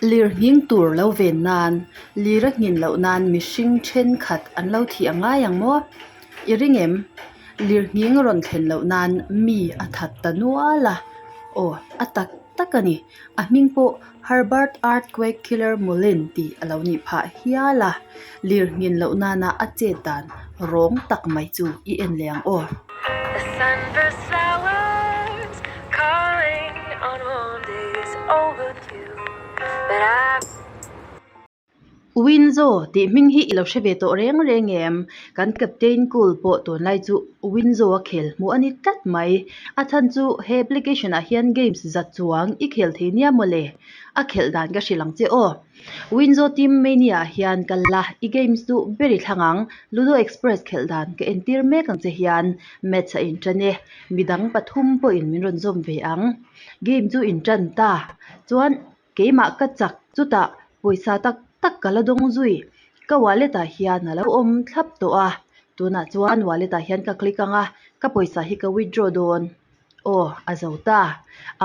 Lirnghing tur lo ven nan, lir a nghin loh nan mihring thenkhat an lo thih a ngai ang maw? I ring em? Lirnghing rawn thlen loh nan mi a that ta nual a. Aw, a tak tak a ni. A hming pawh Herbert Earthquake Killer Mullin tih a lo nih phah hial a. Lirnghin loh nana a chet dan rawng tak mai chu i en leh ang aw. Winzo tih hming hi i lo hre ve tawh reng reng em? Kan Captain Cool pawh tunlai chu Winzo a khel hmuh a ni tlat mai. A chhan chu he application ah hian games za chuang i khel thei nia mawle. A khelh dan ka hrilh ang che aw. Winzo Team Mania ah hian kal la, i games duh ber i thlang ang. Ludo Express khelh dan ka entir mek ang che hian match a intan e. Midang pathum pawhin min rawn zawm ve ang. Game chu intan ta. Chuan keimah ka chak chutah pawisa tak tak ka la dawng zui. Ka wallet ah hian a lo awm thlap tawh a. Tunah chuan wallet ah hian ka click ang a, ka pawisa hi ka withdraw dawn. Aw, a zo ta.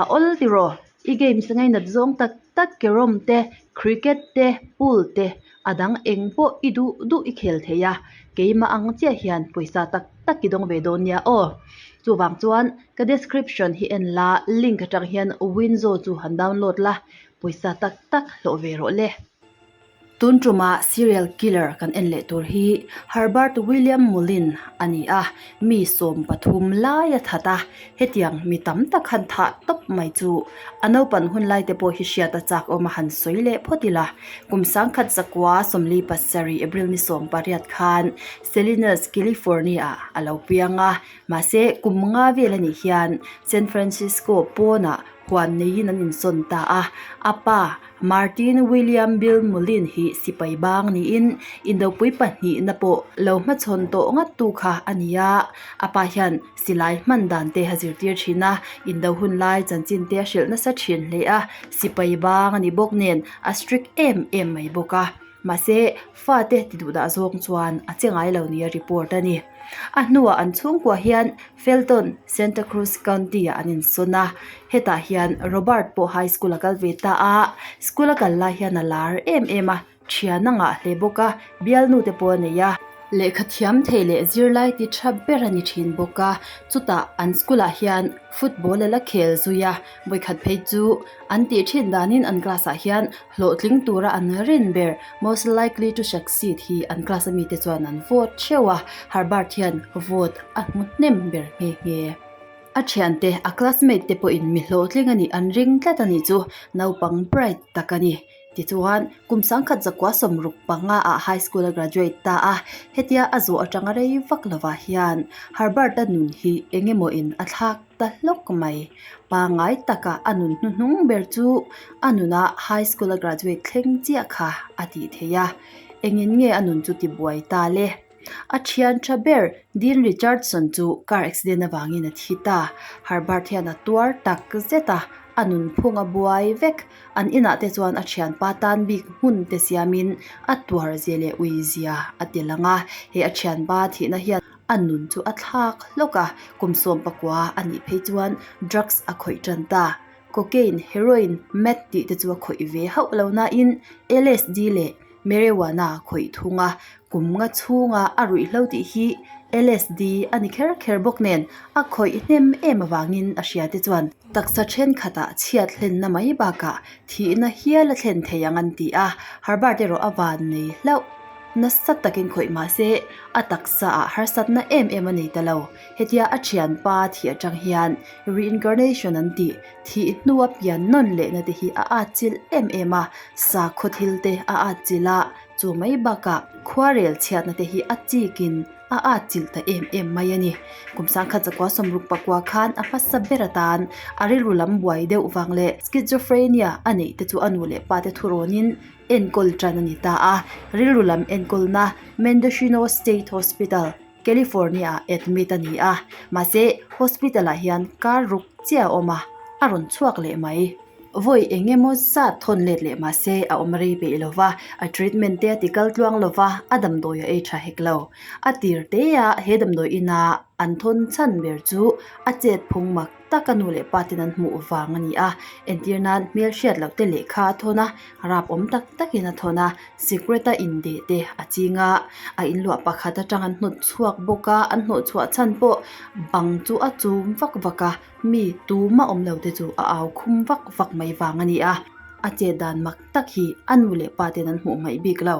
A awl tiraw? I games ngainat zawng tak tak carrom te, cricket te, pool te, a dang eng pawh i duh duh i khel thei a, keimah ang chiah hian pawisa tak tak i dawng ve dawn nia aw. Chuvang chuan ka description hi en la, link atang hian Winzo chu han download la, pawisa tak tak hlawh ve rawh le. Tun tumah serial killer kan en leh tur hi Herbert William Mullin a ni a, mi 13 lai a that a, hetiang mi tam tak han thah tawp mai chu a naupan hun lai te pawh hi hriat a chak awm a han sawi leh phawt ila. Kum 1947 April ni 18 khan Salinas, California ah a lo piang a, mahse kum nga vel a nih hian San Francisco pawnah huan neiin an insawn ta a, a pa Martin William Bill Mullin hi sipai bang niin indopui pahnihna pawh lo hmachhawn tawh ngat tu kha a ni a, a pa hian silai hman dan te a zirtir thin a, indo hun lai chanchin te a hrilh nasa thin hle a, sipai bang a ni bawk nen a strict em em mai bawk a. Mahse, fate ti duhdah zawng chuan a che ngai lo nia report a ni. A hnuah an chhungkua hian Felton, Santa Cruz County-ah an insawn a. Hetah hian Robert pawh high school a kal ve ta a. School a kal lai hian a lar em em a, thian a ngah hle bawk a, bialnu te pawh a nei a. Lehkha thiam thei leh zirlai ti tha ber a ni thin bawk a. Chutah an school-ah hian football a la khel zui a, vawikhat phei chu an tih thin danin an class-ah hian Hlawhtling tura an rin ber, most likely to succeed, hi an class a mite chuan an vote theuh a, Herbert hian vote a hmu hnem ber nghe nghe. A thiante, a classmate te pawhin mi hlawhtling a nih an ring tlat a nih chu, naupang bright tak a ni. Tichuan, kum 1965 ah high school a graduate ta a, hetia a zawh atanga rei vak lovah hian Herbert-a nun hi eng emaw in a thlak ta hlawk mai. Pangngai taka a nun hnuhnung ber chu a nuna high school a graduate thleng chiah kha a tih theih a, engin nge a nun chu ti buai ta le? A thian tha ber Dean Richardson chu car accident avangin a thi ta. Herbert hian a tuar tak zet a, a nunphung a buai vek. An inah te chuan a thianpa tan bik hmun te siamin a tuar zia leh ui zia a ti lang a, he a thianpa thihna hian A nun chu a thlak hlawk a, kum 19 a nih phei chuan drugs a khawih tan ta. Cocaine, heroin, meth tih te chu a khawih ve hauh lo nain LSD leh marijuana a khawih thung a, kum nga chhunga a ruihhlo tih hi LSD a ni kher kher bawk nen a khawih hnem em avangin a hria te chuan taksa thenkhatah chhiat hlenna mai bakah thihna hial a thlen thei ang an ti a, Herbert erawh a van nei hlauh. Nasa takin khawih mah se a taksa ah harsatna em em a nei ta lo. Hetia a thianpa thih atang hian reincarnation an tih thih hnua pian nawn lehna te hi a atchilh em em a, sakhaw thil te a atchilh a, chu mai bakah khuarel chhiatna te hi a chikin a atchilh ta em em mai a ni. Kum 1969 khan a hmasa ber atan a rilru lam buai deuh vang leh schizophrenia a neih te chu a nu leh pa te thurawnin enkawl tan a ni ta a, rilru lam enkawlna Mendocino State Hospital, California-ah admit a ni a, mahse hospital-ah hian kar ruk chiah a awm a, a rawn chhuak leh mai. Vawi eng emaw zat thawn let leh mahse a awm rei peih lo va, a treatment te a ti kal tluang lo va, a damdawi a ei tha hek lo. A tir te a he damdawi ina. An thawn chhan ber chu a chet phung mak tak a nu leh pa ten an hmuh vang a ni a. Entir nan hmel hriat loh te lehkha a thawn a, rap awm tak takin a thawn a, sikret a indeh te a ching a, a inluah pakhat atang an hnawt chhuak bawk a, an hnawh chhuah chhan pawh bang chu a chum vak vak a. Mi tumah awm lo te chu a au khum vak vak mai vang a ni a, a chet dan mak tak hi a nu leh pa ten an hmuh hmaih bik lo.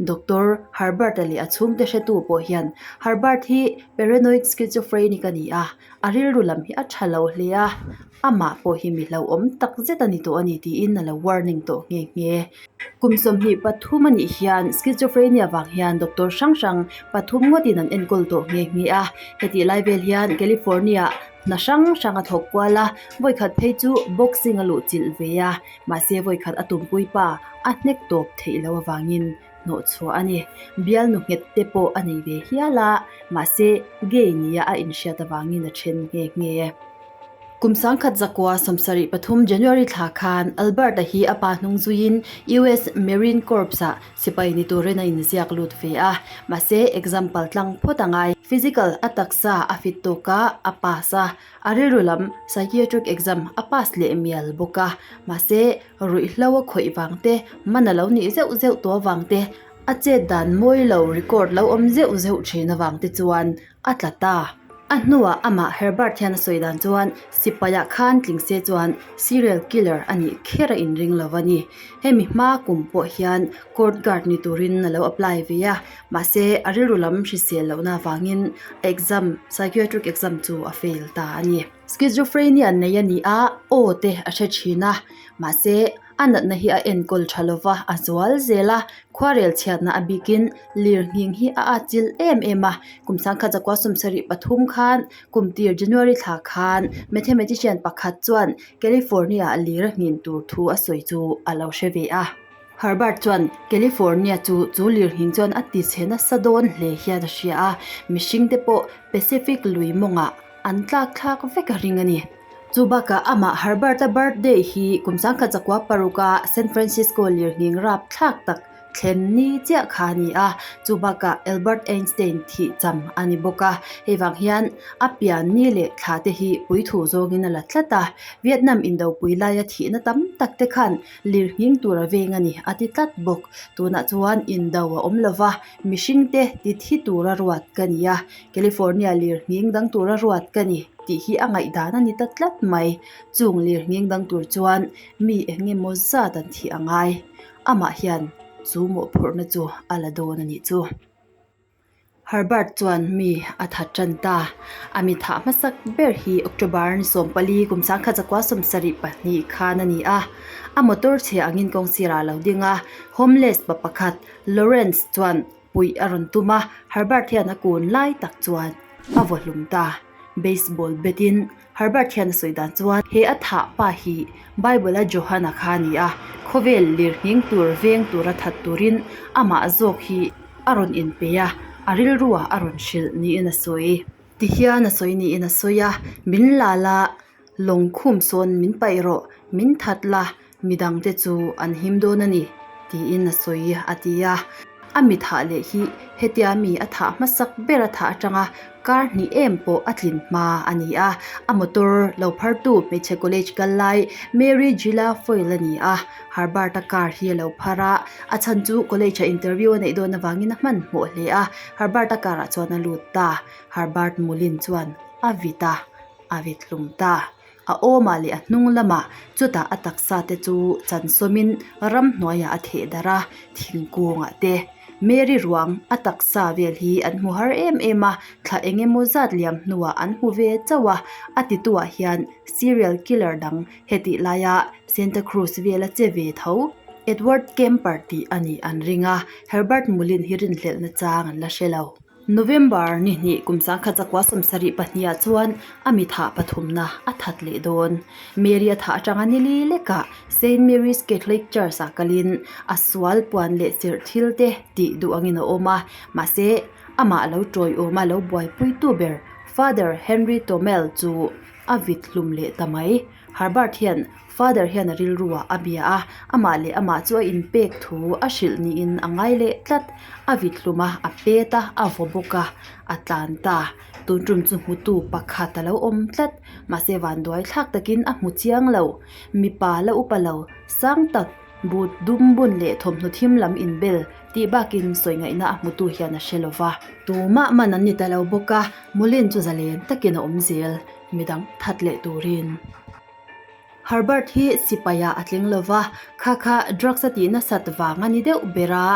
Doctor Herbert-a leh a chhungte hretu pawh hian Herbert hi paranoid schizophrenic a ni a, a rilru lam hi a tha lo hle a, amah pawh hi mi hlauhawm tak zet a ni tawh a ni tiin a lo warning tawh nghe nghe. Kum 23 a nih hian schizophrenia vang hian doctor hrang hrang pathum ngawtin an enkawl tawh nghe nghe a, hetih lai vel hian California Hna hrang hrang a thawk kual a, vawikhat phei chu boxing a luh chilh ve a, mahse vawikhat a tumpui pa a hnek tawp theih loh avangin hnawh chhuah a ni. Bialnu nghet te pawh a nei ve hial a, mahse gay nia a inhriat avangin a then nghe nghe. Kum 1973 January thla khan Albert-a hi a pa hnung zuiin US Marine Corps-ah Sipai ni turin a inziak lut ve a, mahse exam pal tlang phawt a ngai. Physical a taksa a fit tawk a, a pass a, a rilru lam psychiatric exam a pass leh mial bawk a, mahse ruihhlo a khawih vang te, man a lo nih zeuh zeuh tawh avang te, a chet dan mawi lo record lo awm zeuh zeuh thin avang te chuan a tla ta. A hnuah amah Herbert hian a sawi dan chuan sipaiah khan tling se chuan serial killer a nih kher a inring lo a ni. Hemi hma kum pawh hian court guard ni turin a lo apply ve a, mahse a rilru lam hrisel lohna avangin a exam, psychiatric exam chu a fail ta a ni. Schizophrenia nei a ni a, aw te a hre thin a, mahse A natna hi a enkawl tha lova, a zual zel a, khuarel chhiatna a bikin lir nghing hi a atchilh em em a. Kum 1973 khan kum tir January thla khan mathematician pakhat chuan California ah lir a nghin tur thu a sawi chu a lo hre ve a. Herbert chuan California chu chu lir nghing chuan a ti chhe nasa dawn hle hian a hria a, mihring te pawh Pacific lui mawngah an tlak thlak vek a ring a ni. Chu bakah amah Herbert-a birthday hi kum 1906-a San Francisco lirnghing rapthlak tak thlen ni chiah kha a ni a, chu bakah Albert Einstein thih cham a ni bawk a. Hei vang hian a pian ni leh thla te hi puithu zawngin a la tlat a, Vietnam indopui laia thihna tam tak te khan lirnghing tur a veng a ni a ti tlat bawk. Tunah chuan indo a awm lova, mihringte ti thi tura ruat ka ni a, California lirnghing dang tura ruat ka ni tih hi a ngaihdan a ni ta tlat mai. Chung lirnghing dang tur chuan mi eng emaw zat an thih a ngai. Amah hian chu mawhphurhna chu a la dawn a nih chu. Herbert chuan mi a that tan ta. A mi thah hmasak ber hi October ni 14 kum 1972 khan a ni a. A motor chhe angin kawng sirah a lo ding a, homeless pa pakhat Lawrence chuan Puih a rawn tum a, Herbert hian a kun lai tak chuan a vaw hlum ta. Baseball bat in Herbert hian a sawi dan chuan he a thah pa hi Bible a Johana kha a ni a, khawvel lirnghing tur veng tura that turin amah zawk hi a rawn inpe a, a rilruah a rawn hrilh niin a sawi. Tihian a sawi niin a sawi a, Min la la, lawng khum sawn min paih rawh, min that la, Midangte chu an him dawn a ni, tiin a sawi a ti a. A mi thah leh hi hetia mi a thah hmasak ber a thah atanga kar hnih em pawh a tlin hma a ni a. A motor lo phartu hmeichhe college kal lai Mary Gilla Foyle a ni a. Herbert-a car hi a lo phar a, a chhan chu college-a interview a neih dawn avangin a hmanhmawh hle a. Herbert-a car-ah chuan a lut ta. Herbert Mullin chuan a vit a, a vit hlum ta. A awmah leh a hnung lamah chutah a taksa te chu chan sawmin ramhnuaiah a theh darh a, thingkungah te Mary ruang a taksa vel hi an hmu har em em a, thla eng emaw zat liam hnuah an hmu ve chauh a, a tituah hian serial killer dang hetih laia Santa Cruz vela che ve tho Edward Kemper tih a nih an ring a, Herbert Mullin hi rinhlelhna chang an la hre lo. November ni hnih kum 1972 ah chuan a mi thah pathumna a that leh dawn. Mary a thah atanga ni li lekah Saint Mary's Catholic Church ah kalin a sual puan leh serh thil te tih duh angin a awm a, mahse amah lo tawiawm a lo buaipuitu ber Father Henry Tomel chu a vit hlum leh ta mai. Herbert hian Father hian a rilru ah a bia a, amah leh amah chu a inpek thu a hrilh niin a ngai leh tlat. A vit hlum a, a pet a, a vaw bawk a, a tlan ta. Tun tum chu hmutu pakhat a lo awm tlat. Mahse vanduai thlak takin a hmu chiang lo. Mipa la upa lo, sang tak, but dum bun leh thawmhnaw thim lam inbel tih bakin sawi ngaihna a hmutu hian a hre lo va. Tumah man an ni ta lo bawk a, Mullin chu zalen takin a awm zel, midang that leh turin. Herbert hi sipai ah a tling lo va, kha kha drugs a tih nasat vang a ni deuh ber a,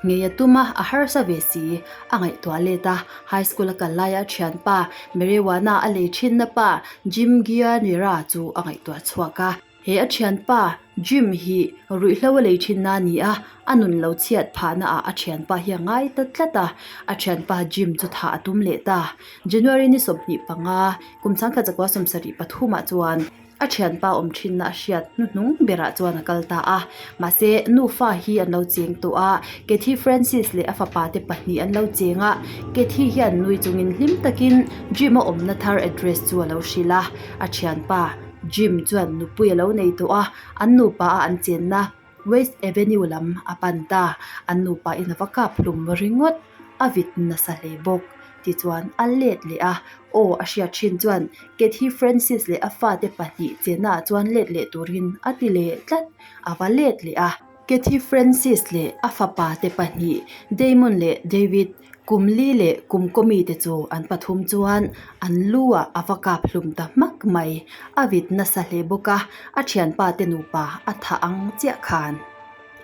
ngei a tum a, a harsa ve si. A ngaihtuah let a, high school a kal laia a thianpa marijuana a lei thinna pa Jim Gianira chu a ngaihtuah chhuak a. He a thianpa Jim hi ruihhlo a lei thinna a ni a, a nun lo chhiat phahna ah a thianpa hi a ngai ta tlat a, a thianpa Jim chu thah a tum leh ta. January ni 25, kum changkhat zakua 73 ah chuan a thianpa awm thinna a hriat hnuhnung berah chuan a kal ta a. Mahse, nufa hi an lo cheng tawh a, Cathy Francis leh a fapa te pahnih an lo cheng a. Cathy hian nui chungin hlim takin Jim a awmna thar address chu a lo hrilh a, a thianpa Jim chuan nupui a lo nei tawh a, an nupa a an chenna West Avenue lam a pan ta. An nupa in a va kap hlum ringawt a vit nasa hle bawk. Tichuan a let leh a, aw a hriat thin chuan Cathy Francis leh a fate pahnih chenna ah chuan let leh turin a ti leh tlat, a va let leh a. Cathy Francis leh a fapa te pahnih Damon leh David kum li leh kum kaw mite chu an pathum chuan an lu ah a va kap hlum ta hmak mai. A vit nasa hle bawk a, a thianpa te nupa a thah ang chiah khan.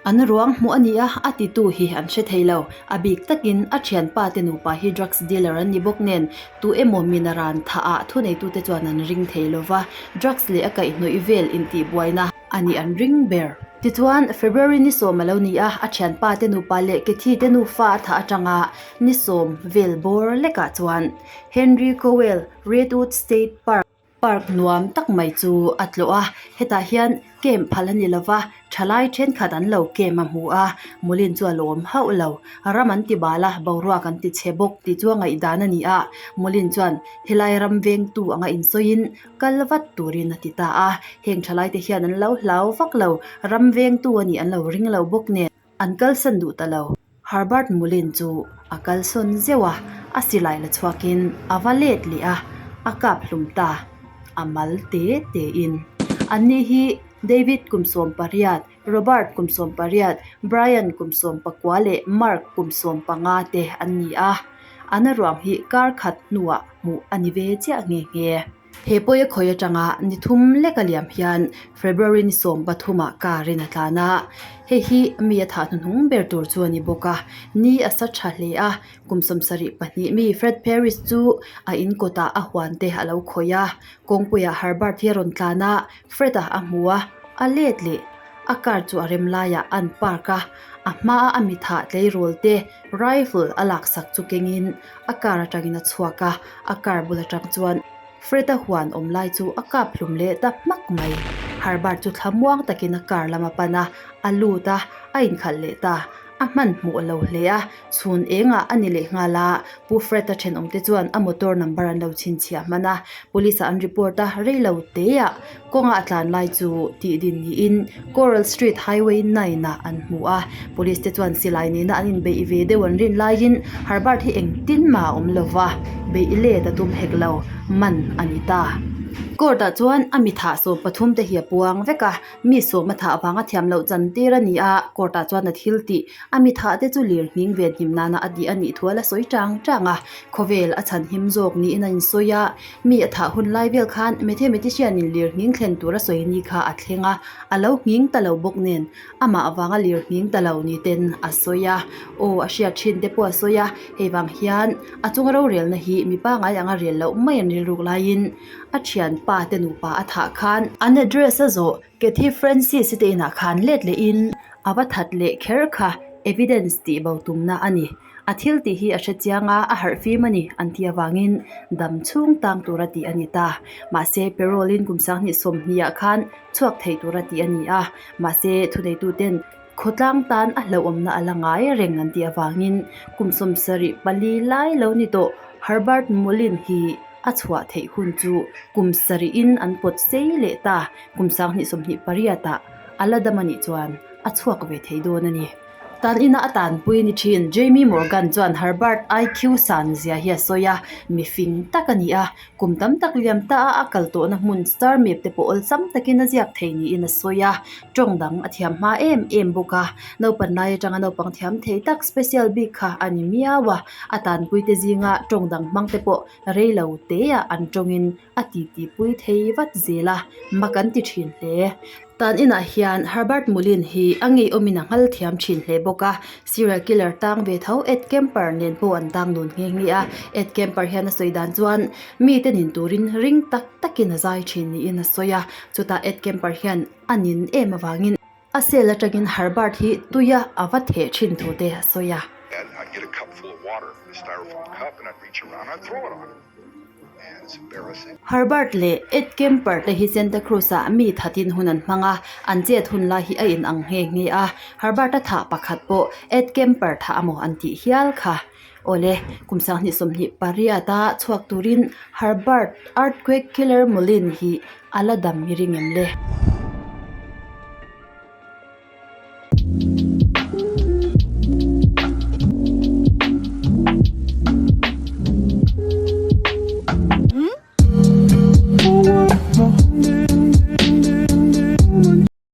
An ruang hmuh a ni a, a titu hi an hre thei lo. A bik takin a thianpa te nupa hi drugs dealer an ni bawk nen, tu emaw min a ran thah ah thuneitute chuan an ring thei lo va, drugs leh a kaihhnawih vel intihbuaina a nih an ring ber. Tichuan, February ni sawm a lo ni a, a thianpa te nupa leh Cathy te nufa a thah atanga ni sawm vel bawr lekah chuan Henry Cowell Redwood State Park, Park nuam tak mai chu a tlawh a, hetah hian camp phal a ni lova, thalai thenkhat an lo camp a hmu a, Mullin chu a lawm hauh lo, ram an ti bal a, boruak an ti chhe bawk tih chu a ngaihdan a ni a, Mullin chuan helai ram vengtu anga insawiin kal vat turin a ti ta a, heng thalai te hian an lo hlau vak lo, ram vengtu a nih an lo ring lo bawk nen an kalsan duh ta lo. Herbert Mullin chu a kalsawn zeuh a, a silai la chhuakin a va let leh a, a kap hlum ta, a mal te te in. Anni hi David kum 18, Robert kum 18, Brian kum 19 leh Mark kum 15 te an ni a, an ruang hi kar khat hnuah hmuh a ni ve chiah nghe nghe. He pawi a khawi atanga ni thum lek a liam hian February ni 13 ah car in a tlan a, hei hi mi a thah hnuhnung ber tur chu a ni bawk a, ni a sa tha hle a, kum 72 mi Fred Parrish chu a in kawtah a huan te a lo khawih a, kawngpuiah Herbert hi a rawn tlan a, Fred a a hmu a, a let leh a car chu a rem laiah an park a, a hmaa a mi thah tleirawl te rifle a laksak chu kengin a car atangin a chhuak a, a car bul atang chuan Fred-a huan awm lai chu a kap hlum leh ta hmak mai. Herbert chu thlamuang takin a car lam a pan a, a lut a, a inkhalh leh ta. A hmanhmawh lo hle a, chhun engah a ni leh nghal a, Pu Fred-a thenawmte chuan a motor number an lo chhinchhiah hman a, Police-ah an report a, rei lo teah Kawnga a tlan lai chu tih din niin Coral Street Highway 9 ah an hmu a, Police te chuan silai nena an inbeih ve deuh an rin laiin Herbert hi engtin mah a awm lo va, beih let a tum hek lo, man a ni ta. Court ah chuan a mi thah 13 te hi a puang vek a, mi sawm a thah vanga thiam loh chan tir a ni a, court ah chuan a thil tih a mi thah te chu lir nghing ve hnim nana a tih a nih thu a la sawi tang tang a, khawvel a chhan him zawk niin a insawi a. Mi a thah hun lai vel khan mathematician in lir nghing thlen tur a sawi ni kha a thleng a, a lo nghing ta lo bawk nen amah avanga lir nghing ta lo ni ten a sawi a, aw a hriat thin te pawh a sawi a, hei vang hian a chunga rorelna hi mi pangai anga rel loh mai an rilruk laiin a thianpa te nupa a thah khan an address a zawh Cathy Francis-i te inah khan let lehin a va that leh kher kha evidence tih bo tumna a ni. A thil tih hi a hre chiang a, a harh fim a ni an tih avangin dam chhung tang tura tih a ni ta. Mahse, parole in kum 2020 ah khan chhuak thei tura tih a ni a, mahse thuneituten khawtlang tan a hlauhawmna a la ngai reng an tih avangin kum 74 lai lo ni tawh Herbert Mullin hi. a chhuah theih hun chu kum sarihin an pawt sei leh ta. Kum 2028 ah a la dam a nih chuan a chhuak ve thei dawn a ni. Tan ina a tanpui ni thin Jamie Morgan chuan Herbert IQ san zia hi a sawi a, mi fing tak a ni a, kum tam tak liam ta a a kal tawhna hmun star map te pawh awlsam takin a ziak thei niin a sawi a, tawng dang a thiam hma em em bawk a, naupan lai atanga naupang thiam thei tak special bik kha a ni miau a, a tanpui te zinga tawng dang hmang te pawh rei lo teah an tawngin a titi pui thei vat zel a, mak an ti thin hle. Tan inah hian Herbert Mullin hi a ngeiawmin a nghal thiam thin hle bawk a, serial killer tang ve tho Ed Kemper nen pawh an tang dun nghe nghe a. Ed Kemper hian a sawi dan chuan mite nin turin ring tak takin a zai thin niin a sawi a, chutah Ed Kemper hian a nin em avangin a cell atangin Herbert hi tuia a va theh thin thu te a sawi a. Herbert leh Ed Kemper te hi Santa Cruz-ah mi thatin hun an hmang a, an chet hun lai hi a inang nghe nghe a. Herbert-a thah pakhat pawh Ed Kemper thah amaw an tih hial kha. Awle, kum 2028-a chhuak turin Herbert Earthquake Killer Mullin hi a la dam i ring em le?